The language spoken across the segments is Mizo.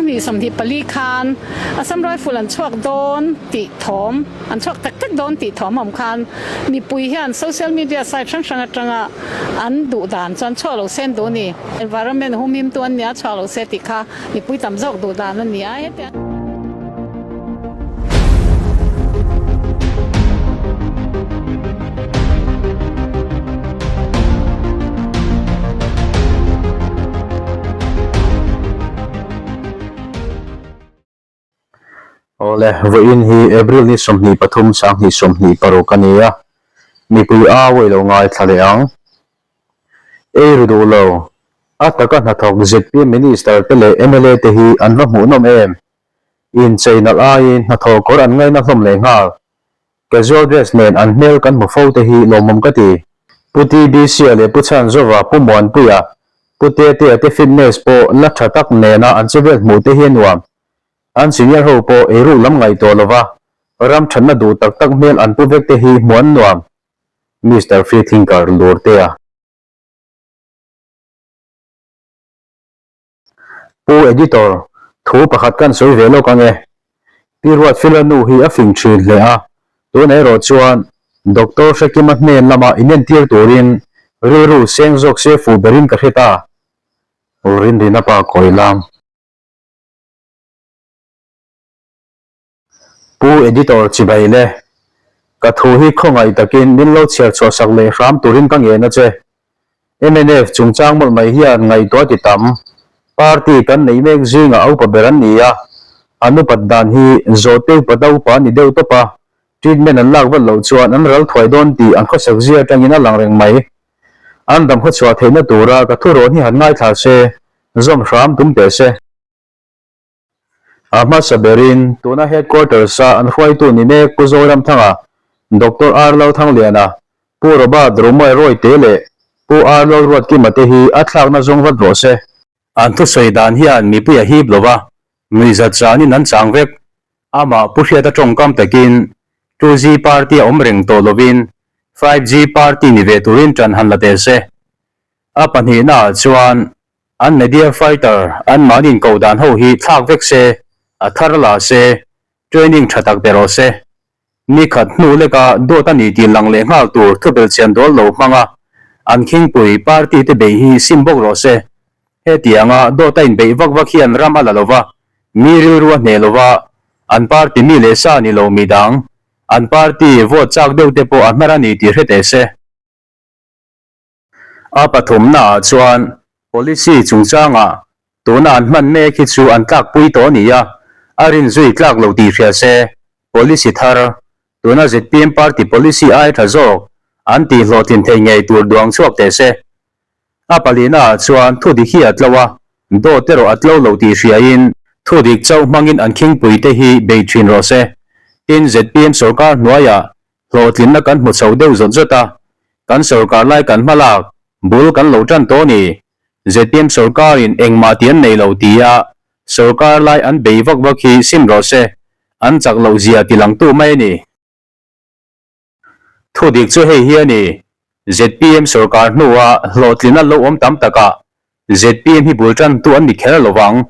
2024 khan Assam Rifle an chhuak dawn tih thawm, an chhuak tak tak dawn tih thawm a awm khan mipui hian social media site hrang hrang atanga an duh dan chuan chhuak lo se an duh a ni. Environment humhim tu an nia chhuak lo se tih kha mipui tam zawk duh dan a ni a hetiang. Awle, vawiin hi April ni 23 2026 a ni a, mipui a awih lo ngaithla leh ang. Ei ru duh lo, a taka hnathawk zpm Minister te leh mla te hi an va hmuhnawm em? Inchei nalh aiin hnathawh kawr an ngaina hlawm leh nghal. Casual dress nen an hmel kan hmu fo te hi lawmawm ka ti. Pu TBC-a leh Pu Chhanzova, Pu Muanpuia, Pu Tetea te fitness pawh la tha tak nena an chevel hmuh te hi a nuam. An senior ho pawh eiruk lam ngaihtuah lova ram thatna duh tak tak hmel an pu vek te hi hmuh an nuam. Mister Freethinker Lurtea. Pu Editor, thu pakhat kan sawi ve lawk ang e. Pi Ruatfila nu hi a fing thin hle a, tunah erawh chuan Doctor Hrekima hnen lama inentir turin rilru seng zawk se fuh berin ka hre ta. Rinrina pa kawi lam. Pu Editor chibai le, ka thu hi khawngaih takin min lo chhiar chhuah sak leh hram turin ka ngen a che. Mnf chungchang mawlh mai hian ngaihtuah ti tam. Party kan neih mek zingah a upa ber an ni a, an upat dan hi zawhte upa ta upa a ni deuh tawp a, treatment an lak vat loh chuan an ral thuai dawn tih an khawsak zia atangin a lang reng mai. An dam khawchhuah theihna tura ka thurawn hi han ngaithla se, zawm hram tum teh se. A hmasa berin tuna Headquarters-a an hruaitu ni mek Pu Zoramthanga, Doctor R. Lalthangliana, Pu Robert Rumoe Rawite leh Pu R. Lalruatkima te hi a thlakna zawng vat rawh se. An thusawi dan hian mipui a hip lo va, nuihzat zanin an chang vek. Amah Pu Hriata tawngkam takin 2G party a awm reng tawh lovin 5G party ni ve turin ṭan han la teh se. A pahnihnaah chuan An media fighter an mahni inkoh dan ho hi thlak vek se, a thar la se, training tha tak pe rawh se. Ni khat hnu leka dawt a ni tih lang leh nghal tur thubel chian dawl lo hmanga an khingpui party te beih hi sim bawk rawh se. Hetianga dawt a inbeih vak vak hian ram a la lo va, mi rilru a hneh lo va, an party mi leh sa ni lo mi dang, an party vote chak deuh te pawh a hnar a ni tih hre teh se. A pathumnaah chuan policy chungchangah tuna an hman mek hi chu an tlakpui tawh a ni a, a rinzui tlak lo tih hria se, policy thar, tuna zpm party policy ai tha zawk an tih hlawhtlin thei ngei tur duang chhuak teh se. A palinaah chuan thudik hi a tlo a, dawt erawh a tlo lo tih hriain thudik chauh hmangin an khingpuite hi bei thin rawh se. Tin, zpm sorkar hnuaiah Hlawhtlinna kan hmu chho deuh zawt zawt a, kan sorkar lai kan hma lak, bul kan lo tan tawh ni. Zpm sorkarin engmah ti an nei lo tia sorkar lai an bei vak vak hi sim rawh se, an chak loh zia ti langtu mai a ni. Thudik chu hei hi a ni, zpm sorkar hnua hlawhtlinna lo awm tam takah Zpm hi bul tantu an ni kher lo vang.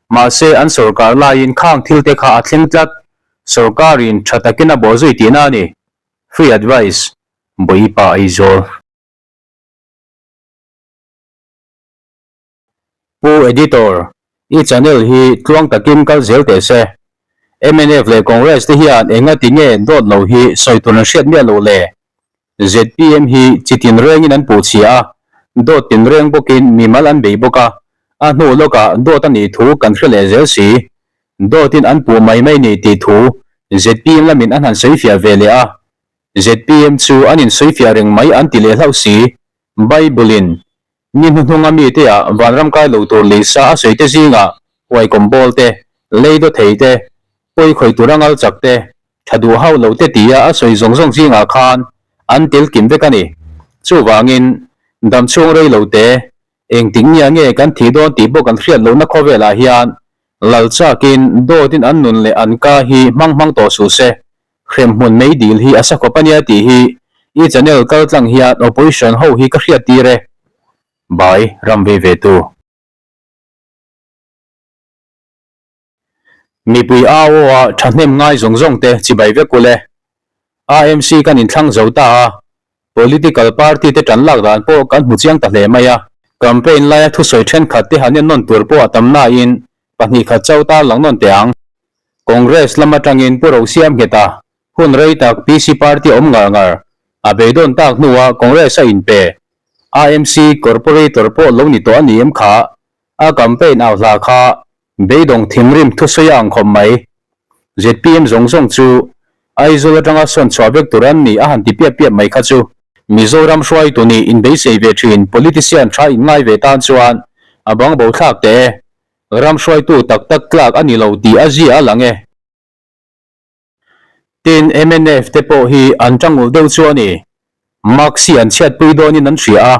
Mahse, an sorkar laiin khang thil te kha a thleng tlat. Sorkarin tha takin a bawhzui tihna a ni. Free advice, Bawipa Aizawl. Pu Editor, i channel hi tluang takin kal zel teh se. Mnf leh Congress te hian engati nge dawt lo hi sawi tur an hriat miah loh le? Zpm hi chi tinrengin an puh chhia a, dawt tinreng bawkin mimal an bei bawk a, a hnu lawkah dawt a nih thu kan hre leh zel si. Dawtin an puh mai mai ni tih thu zpm lamin an han sawifiah ve leh a, zpm chu an insawifiah reng mai an ti leh hlauh si. Bible-in Ni hnuhnunga mite ah vanram kai lo tur lei sa a sawi te zingah huaikawm bawl te, lei daw thei te, pawi khawih tura ngal chak te, tha duh hauh lo te tia a sawi zawng zawng zingah khan an tel kim vek a ni. Chuvangin, dam chhung rei lo te, engtik nia nge kan thih dawn tih pawh kan hriat lohna khawvelah hian lal chakin dawtin an nun leh an ka hi hmang hmang tawh suh se, Hremhmun mei dil hi a sa khawp a nia tih hi i channel kal tlang hian opposition ho hi ka hriat tir e. Bai ram vei ve tu. Mipui au aw a thahnem ngai zawng zawng te chibai vek ule. AMC kan inthlang zo ta a, political party te tan lak dan pawh kan hmu chiang ta hle mai a. Campaign laia thusawi thenkhat te han en nawn tur pawh a tam nain 2 khat chauh tar lang nawn teh ang. Congress lam atangin Pu Rosiam nghet a, hun rei tak PC party awm ngar ngar a beidawn tak hnuah Congress a inpe. AMC corporator pawh lo ni tawh a ni em kha? A campaign au hla kha Beidawng thinrim thusawi a ang khawp mai. Zpm zawng zawng chu Aizawl atanga sawn chhuah vek tur an ni a han ti piap piap mai kha chu. Mizoram hruaitu nih inbeisei ve thin politician tha inngai ve tan chuan a bang bo thlak teh e. Ram hruaitu tak tak tlak a ni lo tih a zia a lang e. Tin, mnf te pawh hi an tangul deuh chu a ni. Max hi an chhiatpui dawnin an hria a,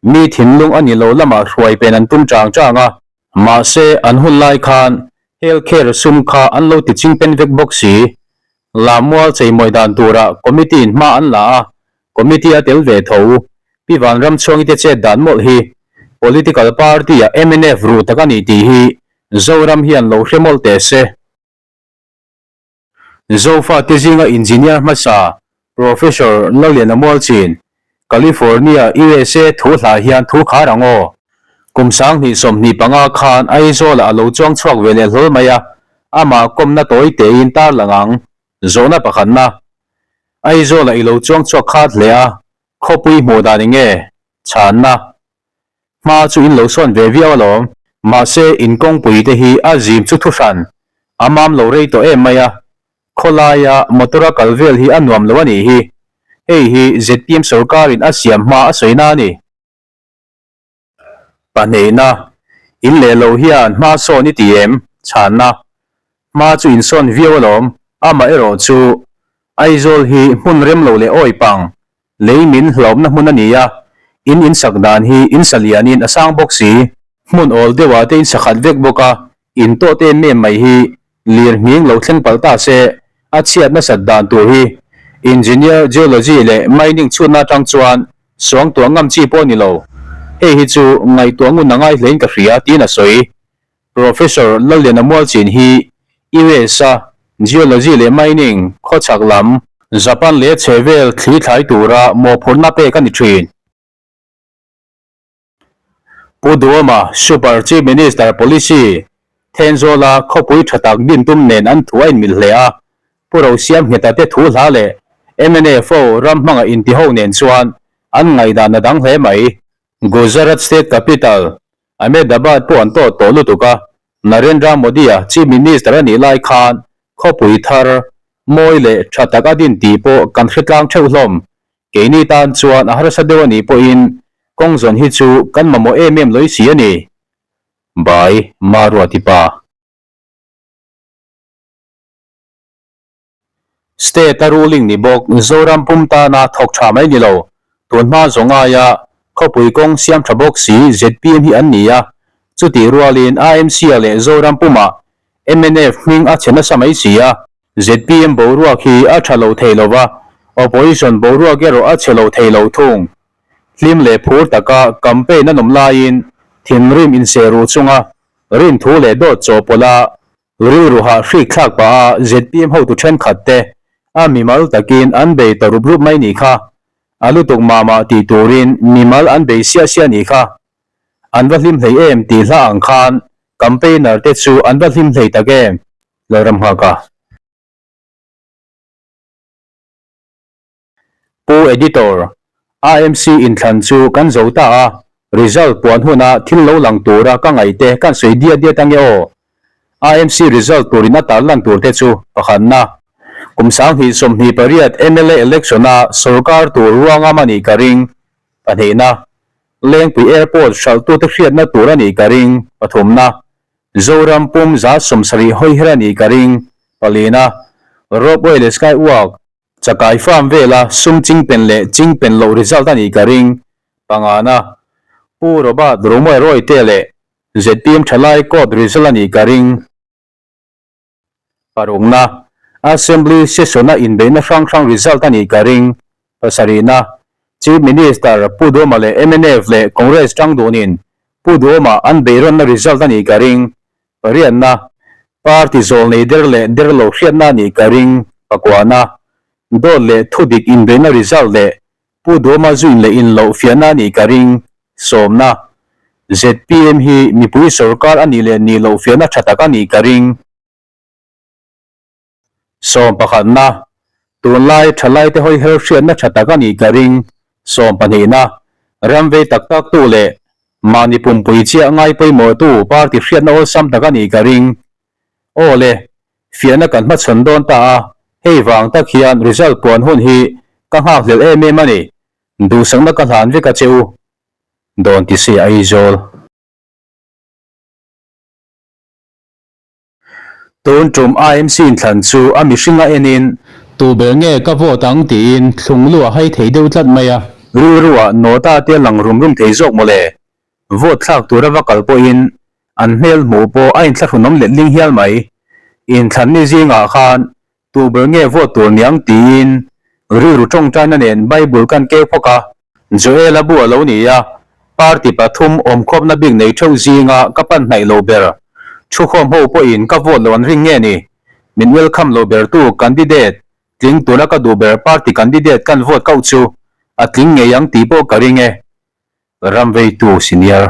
mi thinlung a ni lo lamah hruai pen an tum chang chang a. Mahse, an hun lai khan health care sum kha an lo ti chingpen vek bawk si. Lammual cheimawi dan turah committee in hma an la a, committee a tel ve tho. Pi Vanramchhuangi te chet dan mawlh hi political party ah mnf ruh tak a ni tih hi Zoram hian lo hre mawlh teh se. Zofate zinga engineer hmasa Professor Lalliana Mualchin, California, USA thu hla hian thu khar ang aw. Kum 2025 khan Aizawlah a lo chuang chhuak ve leh hlawl mai a, amah kawmna tawi tein tarlang ang. Zawhna pakhatna, Aizawlah i lo chuang chhuak khat hle a, khawpui hmuh dan enge? Chhanna, Hma chu in lo sawn ve viau alawm. Mahse, in kawngpui te hi a zim chu thuhran a mam lo rei tawh em mai a, khawlaia motor a kal vel hi a nuam lo a nih hi. Hei hi zpm sorkarin a siam hma a sawina a ni. Pahnihna, In leh lo hian hma sawn i ti em? Chhanna, Hma chu in sawn viau alawm, amaherawh chu Aizawl hi hmun rem lo leh awi pang Lei min hlauhna hmun a ni a, in insak dan hi in sa lianin a sang bawk si. Hmun awl deuhah te in sa khat vek bawk a, in tawt em em mai hi lir nghing lo thleng palh ta se, a chhiat nasat dan tur hi Engineer, Geology leh Mining chhutna atang chuan suangtuah ngam chi pawh a ni lo. Hei hi chu ngaihtuah ngun a ngai hlein ka hria, tiin a sawi. Professor Lalliana Mualchin hi US-a Geology leh Mining khawchhak lam, Japan leh chhehvel thli thlai tura mawhphurhna pek a ni thin. Pu Duhoma Super Chief Minister Policy Thenzawla khawpui tha tak din tum nen an thu a inmil hle a, Pu Rosiam Ngheta te thu hla leh mnf ho ram hmanga intiho nen chuan an ngaihdan a dang hle mai. Gujarat State Capital Ahmedabad pawh an tawt tawh lutuk a, Narendra Modi-a Chief Minister a nih lai khan khawpui thar, mawi leh tha tak a din tih pawh kan hre tlang theuh hlawm. Keini tan chuan a harsa deuh a nih pawhin kawng zawn hi chu kan mamawh em em lawih si a ni. By Maruati Pa. State a ruling ni bawk Zoram pum tana thawk tha mai ni lo, tun hma zawng aia khawpui kawng siam tha bawk si zpm hi an ni a, chutih rualin AMC-a leh Zoram pumah mnf hming a chhe nasa mai si a. Zpm boruak hi a tha lo thei lo va, opposition boruak erawh a chhe lo thei lo thung. Hlim leh phur taka campaign a nawm laiin thinrim insehruh chunga rinthu leh dawt chawhpawlh a Rilru hah hrik thlak pah a zpm hotu thenkhat te a mimal takin an bei ta rup rup mai nih kha. A lutuk mah mah tih turin mimal an bei siah siah nih kha. An va hlim hlei em tih hla ang khan campaigner te chu an va hlim hlei tak em? Lalramnghaka. Pu Editor, AMC inthlan chu kan zo ta a, result puan huna thil lo lang tura ka ngaihte kan sawi diat diat ange aw. AMC result turin a tarlan turte chu pakhatna. Kum 2028 mla election-a sorkar tur ruangam a nih ka ring, pahnihna. Lengpui Airport hralhtute hriatna tur a nih ka ring, pathumna. Zoram pum 70% hawiher a nih ka ring, palina. Ropeway leh Skywalk Chakai farm vela sum chingpen leh chingpen loh result a nih ka ring. Pangana, Pu Robert Romoe Royte leh zpm thalai court result a nih ka ring. Parukna, Assembly session-a inbeihna hrang hrang result a nih ka ring. Pasarihna, Chief Minister Pu Duhoma leh mnf leh Congress tang dunin Pu Duhoma an beihrawnna result a nih ka ring. Pariatna. Party zawlnei der leh der lo hriatna a nih ka ring, pakuana. Dawt leh thudik inbeihna result leh Pu Duhoma zuin leh in loh fiahna a nih ka ring, sawmna. Zpm hi mipui sorkar a nih leh nih loh fiahna tha tak a nih ka ring. Sawm pakhatna, Tunlai thalaite hawi her hriatna tha tak a nih ka ring. Sawm pahnihna, Ram vei tak tak tu leh mahni pumpui chiah ngai pawimawhtu party hriatna awlsam tak a nih ka ring. Aw le, fiahna kan hmachhawn dawn ta a, hei vang tak hian result puan hun hi ka nghakhlelh em em a ni. Duhsakna ka hlan vek a che u. Dawn ti se Aizawl. Tun tum IMC inthlan chu a mihring a enin tu ber nge ka vote ang tiin thlung lu a hai thei deuh tlat mai a. Rilru ah nota te a lang rum rum thei zawk mawle. Vote thlak tura va kal pawhin an hmel hmuh pawh a inthlahrunawm letling hial mai. Inthlan ni zingah khan Tu ber nge vote tur niang tiin rilru tawngtaina nen Bible kan keu phawk a. Joel-a bu a lo ni a, party pathum awmkhawpna bik nei theuh zinga ka pan hnaih lo ber. Thukhawm ho pawhin ka vote lo an ring nge ni? Min welcome lo bertu candidate tling tura ka duh ber party candidate kan vote kauh chu a tling ngei ang tih pawh ka ring e. Ram veitu senior.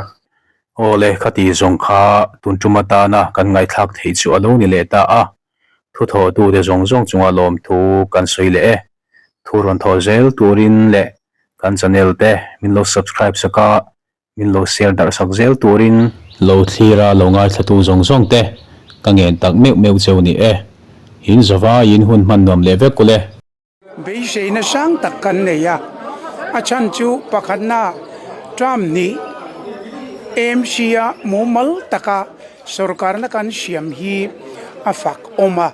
Aw le, khati zawng kha tun tum atana kan ngaihthlak theih chu a lo ni leh ta a, thuthawhtute zawng zawng chunga lawmthu kan sawi leh e. Thu rawn thawh zel turin leh kan channel te min lo subscribe sak a, min lo share darh sak zel turin. Lo thlir a lo ngaithlatu zawng zawng te ka ngen tak meuh meuh cheu ni e. In zavaiin hun hman nuam leh vek ule. Beiseina sang tak kan nei a, a chhan chu pakhatna term hnih AMC a mumal taka sorkarna kan siam hi a fak awm a,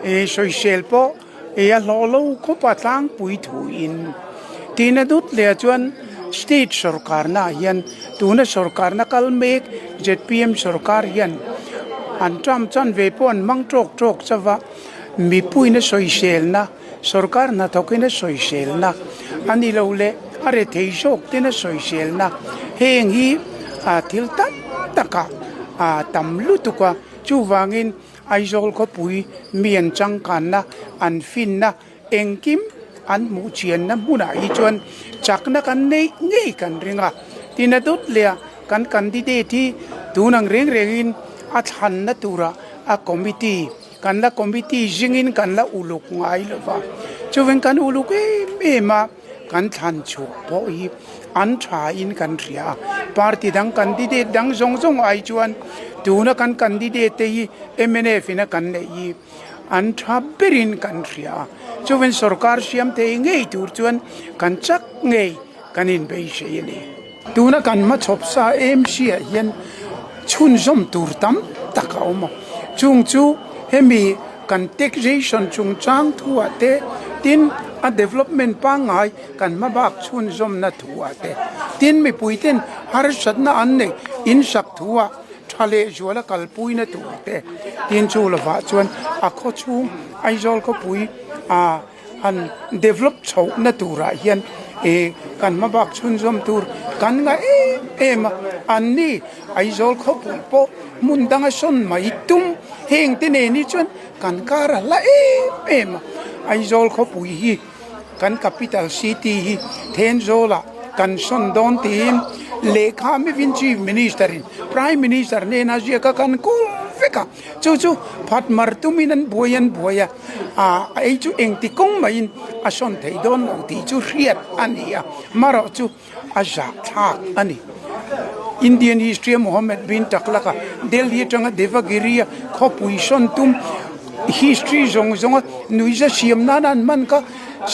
ih sawisel pawh ih a hlawh lo khawp a tlangpui thuin tina dut leh ah chuan state sorkarna ah hian tuna sorkarna kal mek zpm sorkar hian an term chanve pawh an hmang tawk tawk chauh va. Mipuiin a sawiselna, sorkar hnathawkin a sawiselna a ni lo leh a rethei zawk ten a sawiselna heng hi thil tam takah a tam lutuk a, chuvangin Aizawl khawpui mi an changkanna, an finna engkim an hmuh chianna hmunah hi chuan chakna kan neih ngei kan ring a, tin a dawt leh a kan candidate hi tun ang reng rengin a thlanna turah a committee Kan la committee zingin kan la uluk ngai lo va, chuvin kan uluk em em a, kan thlan chhuah pawh hi an tha in kan hria a, party dang candidate dang zawng zawng ai chuan tuna kan candidate te hi mnf in a kan neih hi an tha berin kan hria a, chuvin sorkar siam thei ngei tur chuan kan chak ngei kan inbeisei a ni. Tuna kan hmachhawp sa AMC ah hian chhunzawm tur tam tak a awm a, chung chu hemi kan taxation chungchang thu ah te tin a development pangngai kan hmabak chhunzawmna thu ah te tin mipui ten harsatna an neih insak thu ah tha leh zuala kalpuina tur te tin chu lovah chuan a khawchhung Aizawl khawpui ah. Han develop chhohna turah hian ih kan hmabak chhunzawm tur kan ngah em em a, an ni Aizawl khawpui pawh hmun danga sawn mai tum heng te nen hi chuan kan kar a hla em em a, Aizawl khawpui hi kan capital city hi Thenzawlah kan sawn dawn tiin lehkha mivin chief minister in prime minister hnena ziak a kan kawl vek a. Chu chu phat mar tumin an buai an buai a, ah a ei chu engti kawng maiin a sawn thei dawn lo tih chu hriat a ni a, marawh chu a zah thlak a ni. Indian history a Mohammed bin Tughlaq a Delhi atanga Devagiri a khawpui sawn tum history zawng zawng a nuihza siam nana an hman kha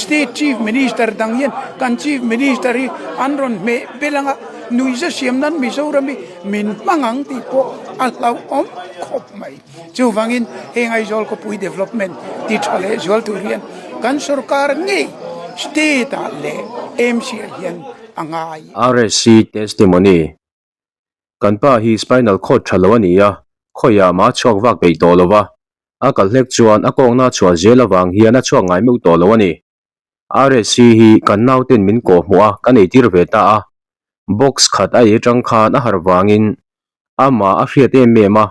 state chief minister dang hian kan chief minister hi an rawn hmeh bel ang a, nuihza siam nan Mizoram hi Min hmang ang tih pawh a hlauhawm khawp mai. Chuvangin heng Aizawl khawpui development ti tha leh zual tur hian kan sorkar ngei state ah leh AMC ah hian a ngai. RSC Testimony Kan pa hi spinal cord tha lo a ni a, khawiah mah a chhuak vak peih tawh lo va, a kal hlek chuan a kawngna a chhuah zel avang hian a chhuak ngai meuh tawh lo a ni. RSC hi kan nauten min kawh hmuh a, kan eitir ve ta a. Box khat a ei atang khan a harh vangin amah a hriat em em a.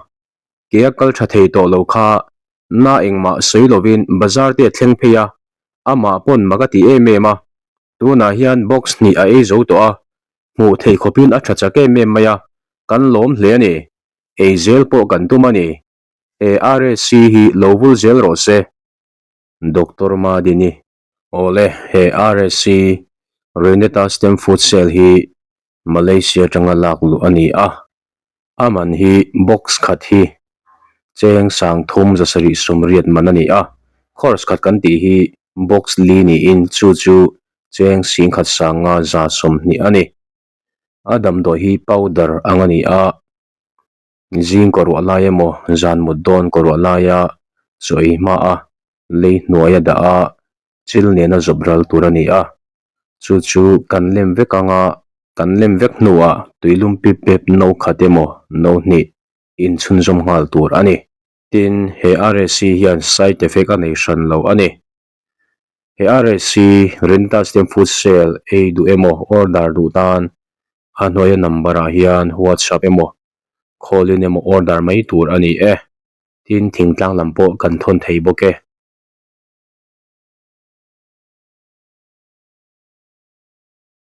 Ke a kal tha thei tawh lo kha na engmah sawi lovin bazar te a thleng phei a, amah pawn mak a ti em em a. Tunah hian box hnih a ei zo tawh a, hmuh theih khawpin a tha chak em em mai a, kan lawm hle a ni. Ei zel pawh kan tum a ni. He RSC hi lo vul zel rawh se. Doctor Madini. Awle, he RSC, Reneta Stem Food Cell hi Malaysia atanga lak luh a ni a, a man hi box khat hi cheng sangthum zasarih sawmriat man a ni a, course khat kan tih hi box li niin chu chu cheng singkhat sanga za sawmhnih a ni. A damdawi hi powder ang a ni a, zing kaw ruah lai emaw zan mut dawn kaw ruah laia chaw ei hma a lei hnuaia dah a chil nena zawp ral tur a ni a. Chu chu kan lem vek anga kan lem vek hnuah tuilum pip pep no khat emaw no hnih inchhunzawm nghal tur a ni. Tin, he RSC hian side effect a nei hran lo a ni. He RSC Rental Stem Food Sale ei duh emaw order duh tan a hnuaia number ah hian WhatsApp emaw call in emaw order mai tur a ni e. Tin, thingtlang lam pawh kan thawn thei bawk e.